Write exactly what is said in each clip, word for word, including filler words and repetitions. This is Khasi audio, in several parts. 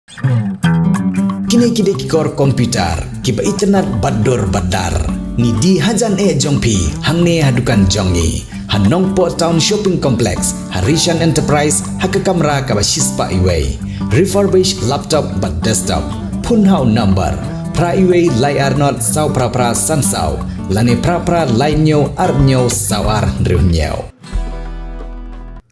Kine ki dei ki kur computer kiba itynnad bad dur bad dar. Ngi die hajan eh jong phi hangne ha dukan jong ngi ha Nongpoh Town Shopping Complex, ha Rishan Enterprise, ha ka kamra kaba shispah iwei. Refurbished laptop bad desktop. Phone ha u number phra iwei lai ar not saw phra phra san saw lane phra phra lai hynñiew ar hynñiew saw ar hynriew hynñiew.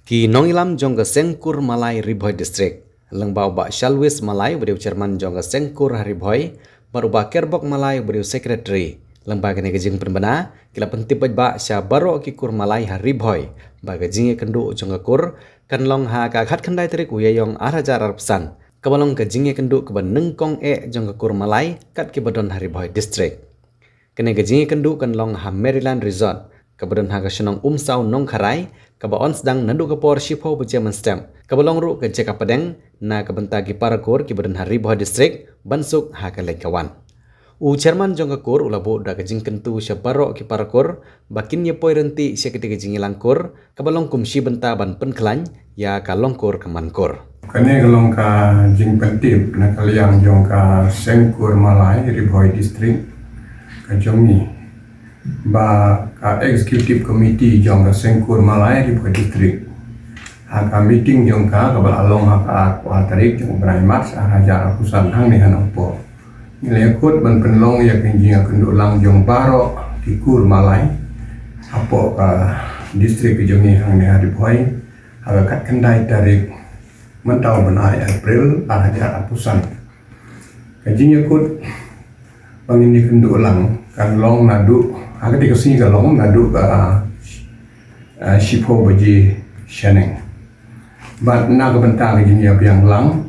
Ki nongïalam jong ka Seng Kur Malai, Ri Bhoi District, lyngba u Bah Shalwis Malai uba dei u Chairman jong ka Seng Kur ha Ri Bhoi, bad u Bah Kerbok Malai uba dei u Secretary, lyngba kane ka jingpynbna ki la pyntip paidbah sha baroh ki kur malai ha Ri Bhoi ba ka jingïakynduh jong ka kur kan long ha ka khatkhyndai tarik u Ïaïong ar hajar arphew san, kaba long ka jingïakynduh kaba nyngkong eh jong ka kur malai kat kiba don ha Ri Bhoi District. Kane ka jingïakynduh kan long ha Maryland Resort, kaba don ha ka shnong Umsaw Nongkharai, kaba yn sdang naduh ka por shiphew baje mynstep, kaba long ruh ka jaka pdeng na ka bynta ki para kur kiba don ha Ri Bhoi District ban suk ha ka leit ka wan. U Chairman jong ka kur u la buh da ka jingkyntu sha baroh ki para kur ba kin ïa poi ryntih sha katei ka jingïalang kur, kaba long kum shi bynta ban pynkhlaiñ ïa ka long kur ka man kur. Kane ka long ka jingpyntip na ka liang jong ka Seng Kur Malai, Ri Bhoi District, ka jong ngi, ba ka Executive Committee jong ka Seng Kur Malai, Ri Bhoi District, ha ka meeting jong ka kaba la long ha ka arphew tarik jong u bnai March ar hajar arphew san hangne ha Nongpoh, ngi la ïakut ban pynlong ïa ka jingïakynduh lang jong baroh ki kur malai hapoh ka district ka jong ngi hangne ha Ri Bhoi ha ka khatkhyndai tarik mynta u bnai April ar hajar arphew san. Ka jingïakut ba ngin ïakynduh lang kan long naduh, ha katei ka sngi ka long naduh ka, ah, shiphew baje shaneng. Bad na ka bynta ka jingïabiang lang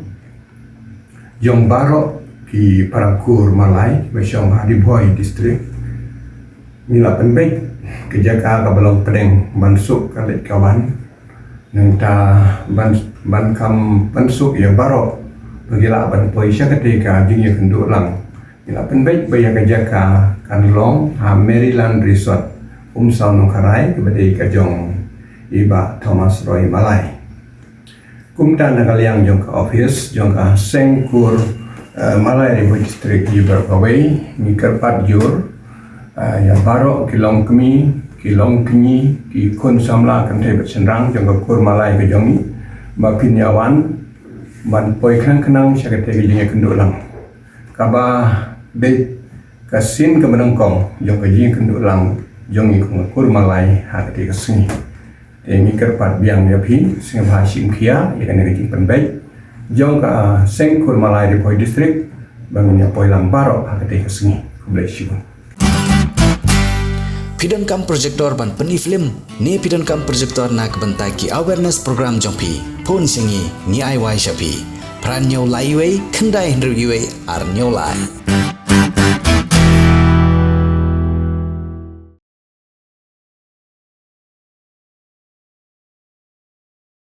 jong baroh ki para kur malai ba shong ha Ri Bhoi District, ngi la pynbeit ka jaka kaba long pdeng ban suk ka leit ka wan. Nangta ban, ban kham pynsuk ïa baroh ba ki lah ban poi sha katei ka jingïakynduh lang, ngi la pynbeit ba ïa ka jaka kan long ha Maryland Resort, Umsaw Nongkharai, kaba dei ka jong i Bah Thomas Roy Malai. Kumta na ka liang jong ka office jong ka Seng Kur, eh, Malai, Ri Bhoi District, ïa baroh kawei, ngi kyrpad jur, eh, ïa baroh ki longkmie, ki longkñi, ki khun samla kynthei bad shynrang jong ka kur malai ka jong ngi, ba phin ïa wan ban poi khnang khnang sha katei ka jingïakynduh lang, kaba dei ka sien kaba nyngkong jong ka jingïakynduh lang jong ngi kum ka kur malai ha katei ka sngi. Te ngi kyrpad biang ïa phi, sngewbha shim khia ïa kane ka jingpynbeit jong ka Seng Kur Malai, Ri Bhoi District, ba ngin ïa poi lang baroh ha katei ka sngi. Khublei shibun. Phi donkam projector ban pyni film ne phi donkam projector na ka bynta ki awareness program jong phi? Phone sha ngi, ngi ai wai sha phi. Phra hynñiew lai iwei khyndai hynriew iwei ar hynñiew lai.